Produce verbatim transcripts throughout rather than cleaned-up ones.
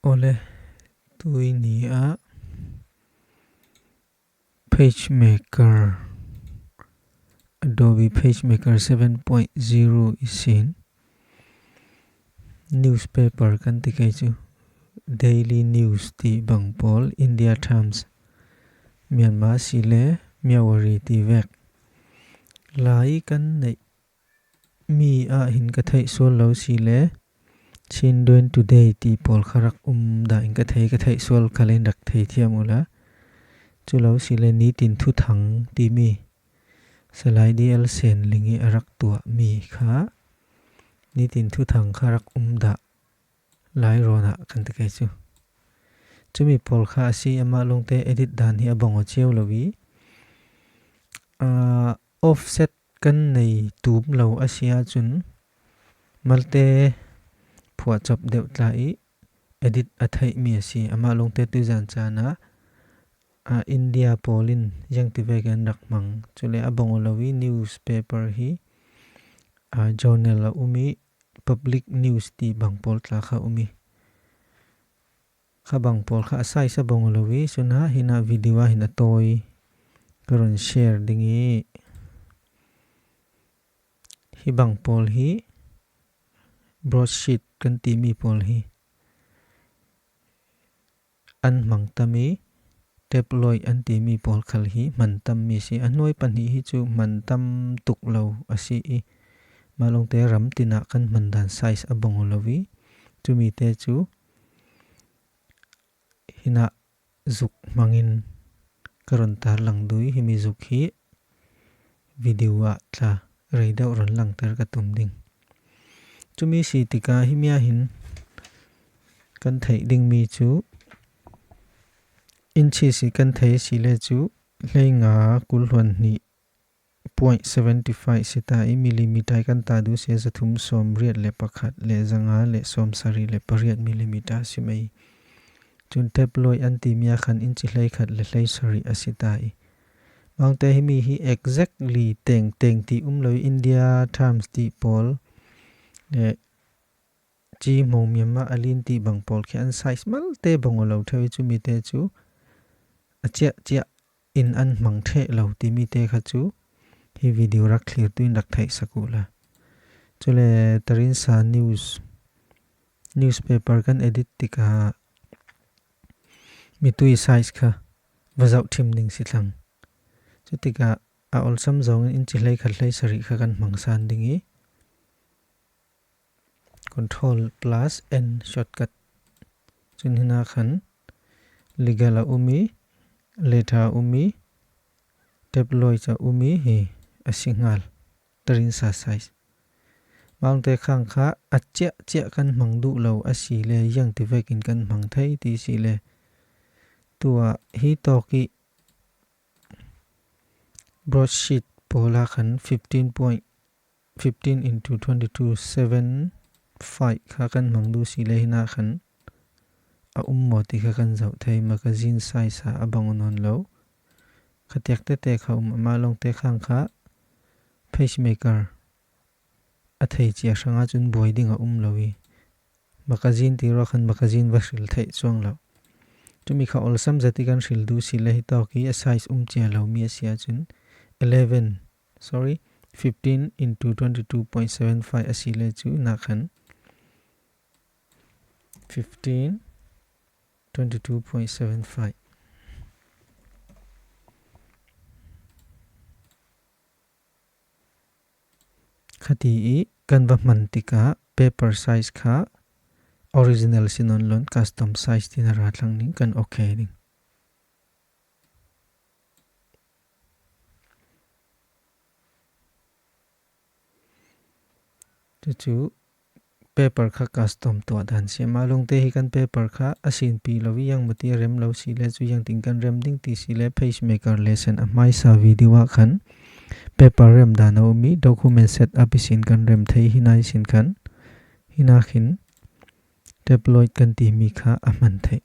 Awle, tuni ah PageMaker, Adobe PageMaker seven point zero ihsin newspaper kan ti kei chu, Daily News ti bang pawl, India Times, Myanmar si le Myawaddy ti vek lai kan neih mi ah hin ka theih sual lo si le, Chindoin Today ti pawl kha rak um dah in ka thei, ka theih sual kha le in rak thei thiam uh la. Cu lo si le Nitin Thuthang timi Salai D L Senling i a rak tuah mi kha, Nitin Thuthang kha rak um dah lai rawn ah kan ti kei cu. Cumi pawl kha a si, amah lawngte edit dan hi a bang aw cio lo i, aa, offset kan nei tum lo a si ahcun malte phuah cop deuh tla i edit a theihmi a si. Amah lawngte tuizan caan ah, aa, India pawl in ziangtivek an rak hmang. Cule a bang aw lo i newspaper hi, aa, journal a um i, public news ti bang pawl tla kha um i, kha bang pawl kha a size a bang aw lo i, cun ah hin ah video ah hin a tawi ka run share ding i, hi bang pawl hi broadsheet kan timi pawl hi an hmang tam i, tabloid an timi pawl khal hi hman tam mi si. A hnuai pahnih hi cu hman tam tuk lo a si i, mah lawngte ram tin ah kan hman dan size a bang aw lo i, cumi te cu hin ah zuk hmangin ka run tarlang duh i, himi zuk hi video ah tla rei deuh run langter ka tum ding. Cumi si tikah himi ah hin kan theih dingmi cu inches i kan theih si le cu hleinga kul hluan hnih point seventy five si ta i, millimeter i kan ta duh si a, zathum sawm riat le pakhat le zanga le sawm sarih le pariat millimeter si mai. Cun tabloid an timi ah khan inchi hleikhat le hleisarih a si ta i, mah lawngte himi hi exactly teng teng ti um lo i, India Times ti pawl le Ci Hmawng Myanmar a lin ti bang pawl khi an size malte bang aw lo ṭheu i, cumi te cu a ciah ciah in an hmang ṭheh lo timi te kha cu hi video rak thlirtu in rak theihsak uh la. Cule Tarinsa news, newspaper kan edit tikah mitui size kha va zoh ṭhim ning si thlang. Cutikah a awlsam zongin inchi hleikhat hleisarih kha kan hmang san ding i, Control plus N shortcut. Cun hinah khan legal a um i, letter a um i, tabloid a um i hi a si hngal, Tarinsa size. Mah lawngte khang kha a ciah ciah kan hmang duh lo a si le, ziangtivek in kan hmang thei ti si le, tuah hi tawk i broadsheet pawl ah khan fifteen point, fifteen into twenty two seven five kha kan hmang duh si le, hinah khan a um maw ti kha kan zoh thei. Magazine size ah a bang nawn lo, khatiak tete kha um. Amah lawngte khang kha PageMaker a thei cia hrangah cun buai ding a um lo i, magazine ti ruah khan magazine va hril theih cuang lo. Cumi kha awlsam zat i kan hril duh si le, hi tawk i a size um cia lo mi a si ahcun eleven, sorry, fifteen into twenty two point seven five a si le cu, hinah khan fifteen, twenty two point seven five. Khati i kan va hman tikah paper size kha original si nawn lo in custom size tin a ra thlang ning, kan ok ding. Cucu paper kha custom tuah dan si. Mah lawngte hi kan paper kha a sinpi lo i, ziang maw ti a rem lo si le cu, ziangtin kan rem ding ti si le, PageMaker lesson a hmaisa video ah khan paper rem dan a um i, document setup ihsin kan rem thei, hinah ihsin khan, hinah khin tabloid kan timi kha a hman theih.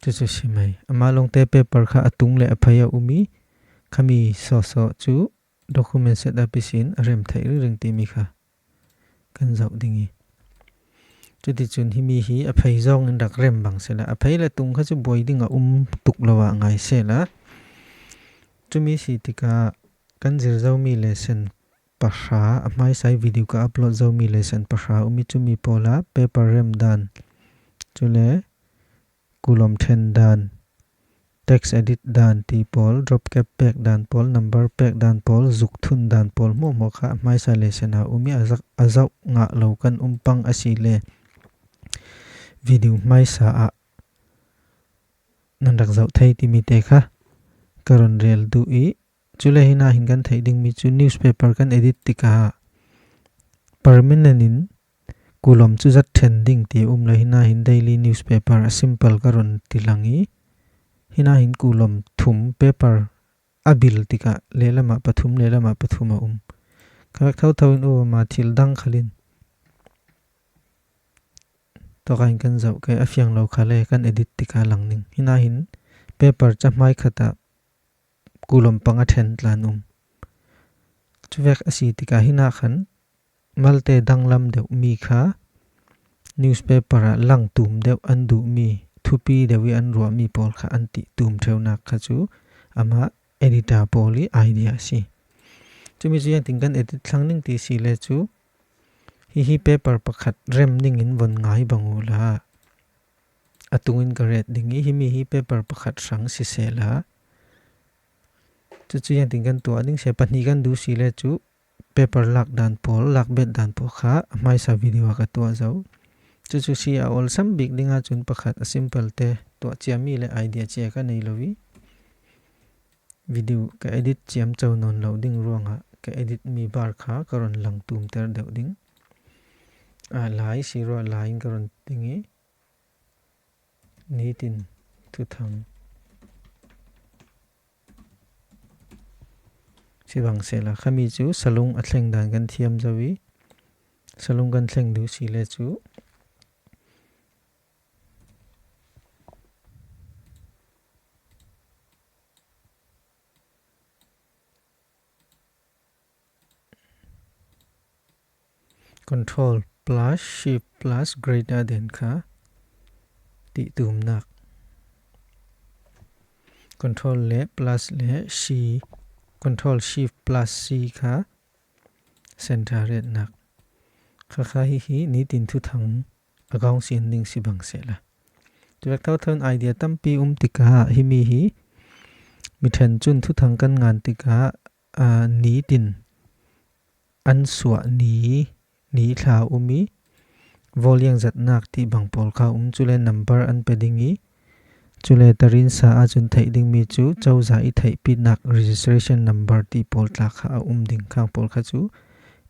Cucu si mai. Amah lawngte paper kha a tung le a phei a um i, khami sawhsawh cu document setup ihsin a rem theih ringring timi kha kan zoh ding i, Cuticun himi hi a phei zawngin rak rem bang sehla, a phei le tung kha cu buai ding a um tuk lo ah ngai sehla. Cumi si tikah kan zir zomi lesson pahra, a hmaisa ih video ka upload zomi lesson pahra um ih, cumi pawl ah paper rem dan, cule kulawm ṭhen dan, text edit dan ti pawl, drop cap pek dan pawl, number pek dan pawl, zuk thun dan pawl hmuahhmuah kha a hmaisa lesson ah um ih, a zak, a zauh ngah lo kan um pang a si le video hmaisa ah nan rak zoh thei timi te kha ka run rel duh ih, cule hinah hin kan theih dingmi cu newspaper kan edit tikah permanent in kulawm cu zat ṭhen ding ti a um lo. Hinah hin daily newspaper a simple ka run ti lang ih, hinah hin kulawm thum paper a bil tikah lehlamah pathum, lehlamah pathum a um. Kha vek thotho in um a, thil dang khal in tawkah hin kan zoh kei, a fiang lo kha le kan edit tikah lang ning. Hinah hin paper cahmai khat ah kulawm panga ṭhen tla an um. Cuvek a si tikah hinah khan malte danglam deuh mi kha newspaper ah lang tum deuh an duhmi, thupi deuh ih an ruahmi pawl kha an tih tum ṭheunak kha cu amah editor pawl ih idea a si. Cumi cu ziangtin kan edit thlang ning ti si le cu, hihi paper pakhat rem ningin von ngai bang uhla, a tungin ka ret ding ih, himi hi paper pakhat hrang sisehla, cucu ziangtin kan tuah ding si, pahnih kan duh si le cu, paper lak dan pawl, lak bet dan pawl kha a hmaisa video ah ka tuah zo. Cucu si a awlsam bik ding ahcun pakhat a simple te tuah ciami le idea cia ka nei lo ih, video ka edit ciamco nawn lo ding ruangah ka edit mi bar kha ka run lang tumter deuh ding. Ah, lai si ruah lai in ka run ding ih, nitin thuthang si bang sehla, khami cu salung a thleng dan kan thiam zo ih, salung kan thleng duh si le cu, Control plus Shift plus greater than kha tihtumnak. Control le plus le C, Control Shift plus C kha center retnak. Khakha hihi nitin thuthang a kawng sin ding si bang sehla. Cuvek thotho in idea tampi um tikah himi hi mi ṭhen cun thuthang kan ngan tikah, aa, nitin an suah ni, ni thla um ih, vawliang zatnak ti bang pawl kha um, cule number an pe ding ih, cule tarinsa ahcun theih dingmi cu cozah ih theihpinak registration number ti pawl tla kha a um ding. Khang pawl kha cu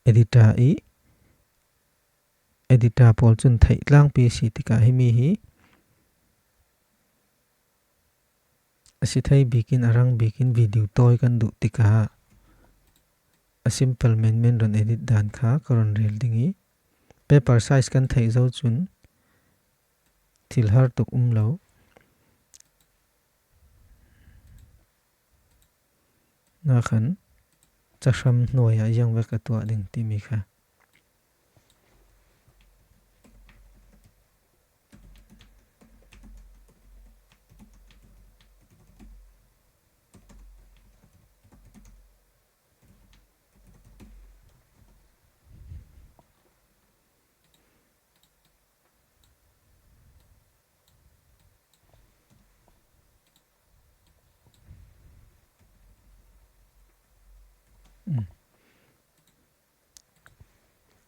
editor ih, editor pawl cun theih tlangpi si tikah himi hi a si thei bikin, a rang bikin video tawi kan duh tikah a simple menmen run edit dan kha ka run rel ding ih, paper size kan theih zo cun thil har tuk um lo. Nakhan cahram hnuai ah ziang vek a tuah ding timi kha.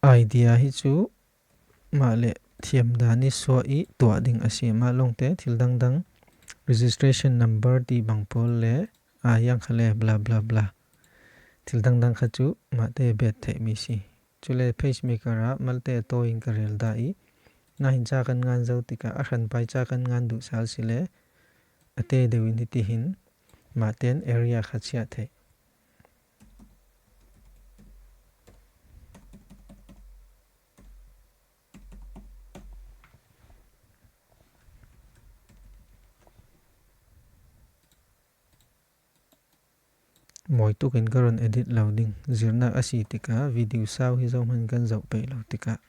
Idea hi cu mah le thiam dan ih suah ih tuah ding a si. Mah lawngte thil dangdang, registration number ti bang pawl le aa ziang kha le bla bla bla, thil dangdang kha cu mahte bet theihmi si. Cule PageMaker ah malte a tawi in ka rel dah ih, nahin ca kan ngan zo tikah a hranpai ca kan ngan duh sal si le a te deuh in hitihin mahte in area kha chiah theih. Mawi tukin ka run edit lo ding. Zirnak a si tikah video sau hi zohman kan zoh peih lo tikah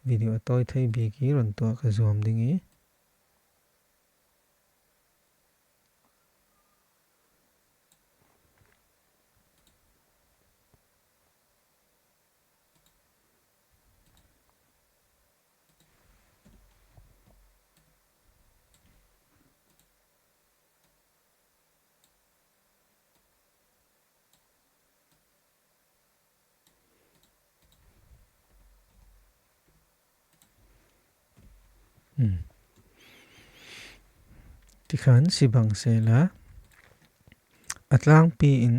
video a tawi thei bik i ron tuah ka zuam ding i. Hmm. Tikhan si bang sela a tlangpi in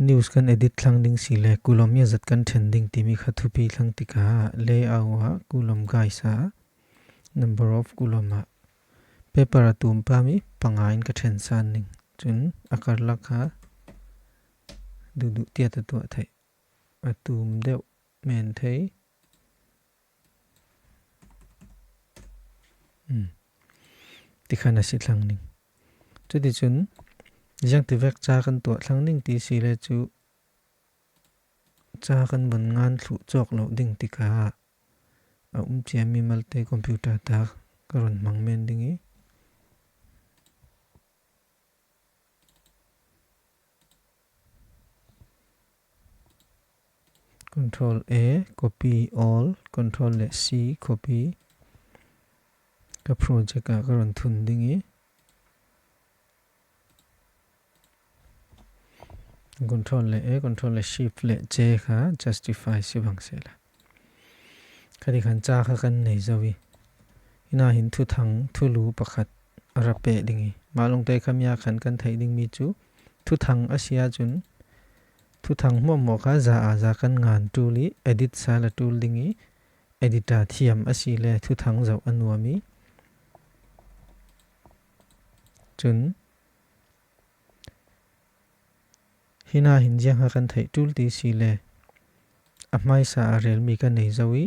news kan edit thlang ding si le kulom ia zat kan then ding timi kha thupi thlang tikah layout ah kulom guys ah number of kulom ah paper a tum pa mi panga in ka then san ning. Cun a karlak kha duhduh tiat a tuah theih. A tum deuh men thei. Hmm. Tikhan a si thlang ning. Cuticun ziang tivek ca kan tuah thlang ning ti si le cu ca kan von ngan thluh cawk lo ding tikah a um ciami malte computer tak ka ron hmang men ding i. Control A, copy all, Control le C, copy. Ka project ah ka ron thun ding i. Control le A, Control le Shift le C kha justify si bang sela. Kha tikhan ca kha kan nei zo i. Hina hin thuthang, thulu pakhat a ra peh ding i. Mah lungte kha mia khan kan theih dingmi cu thuthang a si ahcun thuthang hmuahhmuah kha za a za kan ngan tul i edit sal a tul ding i editor thiam a si le thuthang zoh a nuam i. Cun hina hin ziang kha kan theih tul ti si le a hmaisa a relmi kan nei zo i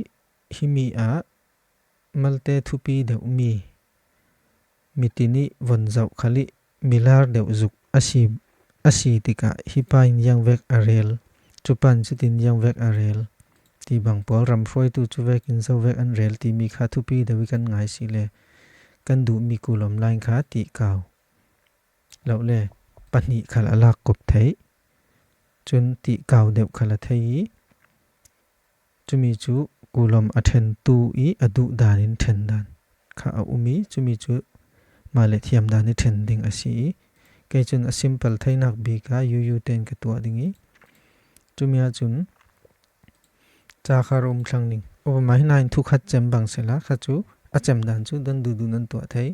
himi ah malte thupi deuhmi mitin i von zoh khal i milar deuh zuk a si, a si tikah hi pa in ziang vek a rel, cu pan cutin ziang vek a rel ti bang pawl, ramhruaitu cu vekin zo vek an rel timi kha thupi deuh i kan ngai si le kan duhmi kulom line kha tihkau lo le pahnih khal a lak kop theih. Cun tihkau deuh khal a thei i cumi cu kulom a ṭhentu i a duh dan in ṭhen dan kha a um i cumi cu mah le thiam dan i ṭhen ding a si i kei cun a simple theinak bik ah U U ten ka tuah ding i cumi ahcun ca kha rom thlang ning. Upama hina in thukhat cem bang sela kha cu a cem dan cu nan duhduh nan tuah thei.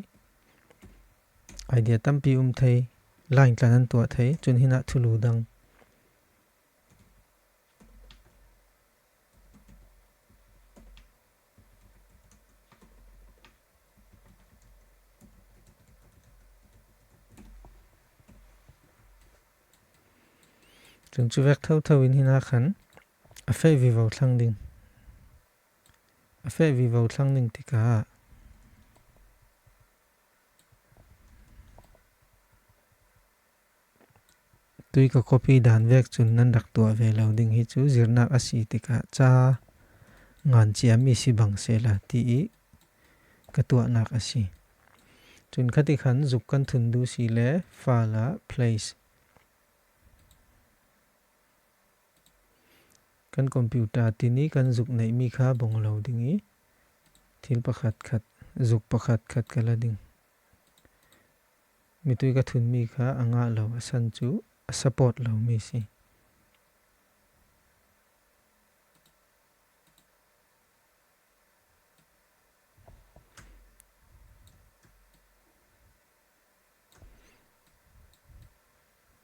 Idea tampi um thei, line tla nan tuah thei, cun hinah thulu dang. Cun cu vek thotho in hinah khan a feh vivo thlang ding. A feh vivo thlang ding tikah tui ka copy dan vek cun nan rak tuah ve lo ding hi cu zirnak a si tikah ca ngan ciami si bang sela ti i ka tuahnak a si. Cun khatikhan zuk kan thun duh si le file ah place. Kan computer tin i kan zuk neihmi kha bong lo ding i thil pakhat khat, zuk pakhat khat ka la ding. Mitui ka thunmi kha a ngah lo, a san cu a support lomi si.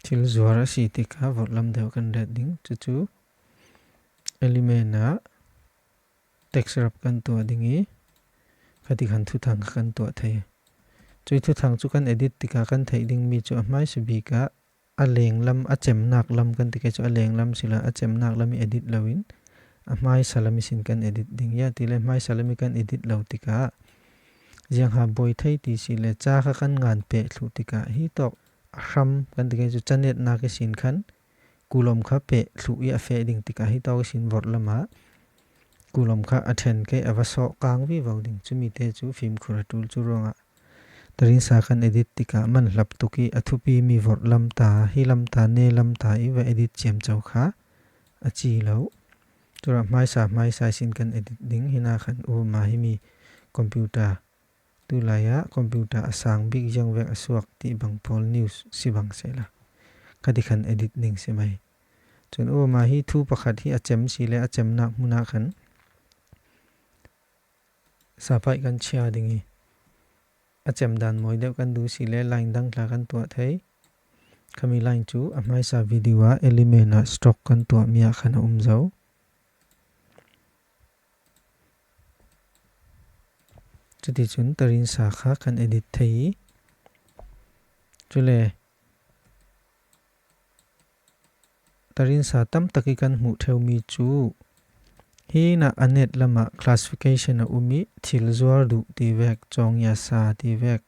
Thil zuar a si tikah vorhlam deuh kan ret ding. Cucu element ah text wrap kan tuah ding i khatikhan thuthang kha kan tuah thei. Cui thuthang cu kan edit tikah kan theih dingmi cu a hmaisa bik ah a lenglam, a cemnak lam kan ti kei cu a lenglam si lo, a cemnak lam i edit loin a hmaisa lam i sin kan edit ding. Ia ti le hmaisa lam i kan edit lo tikah ziangha buai thei ti si le ca kha kan ngan peh thluh tikah hi tawk a hram kan ti kei cu canetnak i sin khan kulom kha peh thluh i a feh ding tikah hi tawk i sin vorhlam ah Kulom kha a ṭhen kei a va sawh kang vivo ding. Cumite cu fimkhur a ṭul cu ruangah tarinsa kan edit tikah man hlap tuk i a thupi mi vorh lamta, hi lamta, ne lamta i va edit ciamco kha a ci lo. Cura hmaisa hmaisa sin kan edit ding. Hina khan uama himi computer, tulai ah computer a sang bik ziang vek a suak ti bang pawl news si bang sehla kha ti khan edit ding si mai. Cun uama hi thu pakhat hi a cem si le a cemnak hmunah khan sapaih kan chia ding i a cem dan mawi deuh kan duh si le line dang tla kan tuah thei. Khami line cu a hmaisa video ah element ah stroke kan tuahmi ah khan a um zo. Cuticun tarinsa kha kan edit thei i, cule tarinsa tam tak i kan hmuh ṭheumi cu hi nak a net lamah classification a um i thil zuar duh ti vek, cawngia sa ti vek,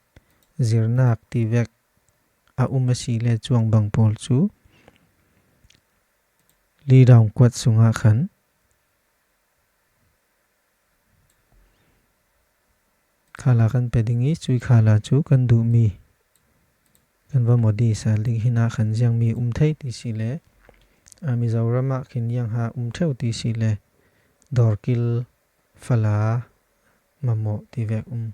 zirnak ti vek a um a si le cuang bang pawl cu li daung kuat sungah khan khala kan pe ding i, cui khala cu kan duhmi kan va maw di sal ding. Hina khan ziangmi um thei ti si le, a, Mizoram ah khin ziang ha um ṭheu ti si le, dawrkil, fala, mamawh ti vek um.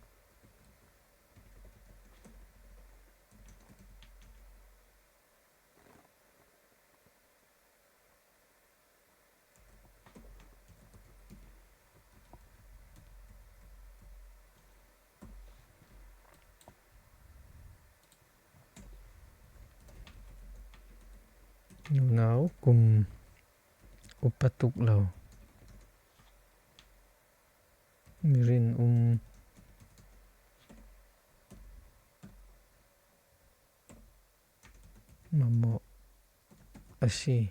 Nunau kum upa tuk lo. Mirin um mamawh a si.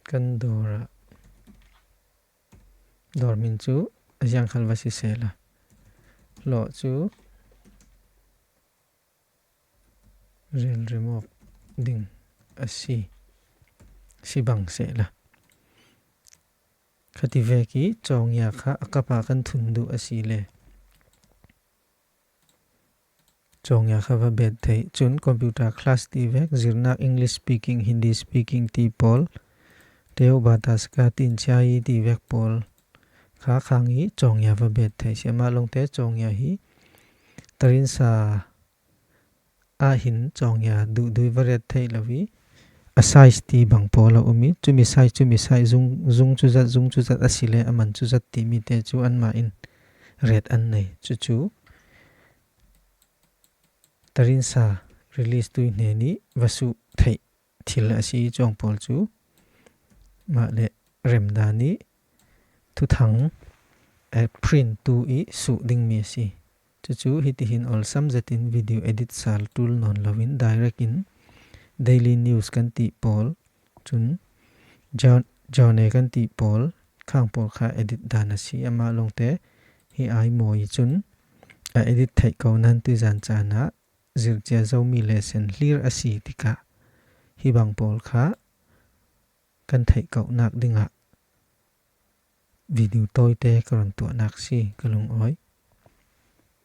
Kan dawr ah, dawr hmin cu a ziang khal va si sehla, hlawh cu relrim awk ding a si, si bang sehla, kha ti vek i cawngia kha a kap ah kan thun duh a si le, cawngia kha va bet theih. Cun computer class ti vek, zirnak English speaking, Hindi speaking ti pawl, teo bata saka tin chiai ti vek pawl kha khang i cawngia va bet theih. Siamah lawngte cawngia hi tarinsa ah hin cawngia duhdui va ret theih lo i, a size ti bang pawl a um i, cumi size, cumi size, zung, zung cuzat, zung cuzat a si le a man cuzat timi te cu anmah in ret an nei. Cucu tarinsa release tui hnen i va suh theih thil a si i, cuang pawl cu mah le remdan i thuthang, eh, print tu i suh dingmi a si. Cucu hitihin awlsam zetin video edit sal ṭul nawn loin direct in daily news kan tih pawl, cun jour-, journal kan tih pawl, khang pawl kha edit dan a si. Amah lawngte hi ai mawi i cun a edit theih ko nan tuizan caan ah zircia zomi le sen hlir a si tikah hi bang pawl kha kan theih kohnak dingah video tawite ka run tuahnak si ka lungawi.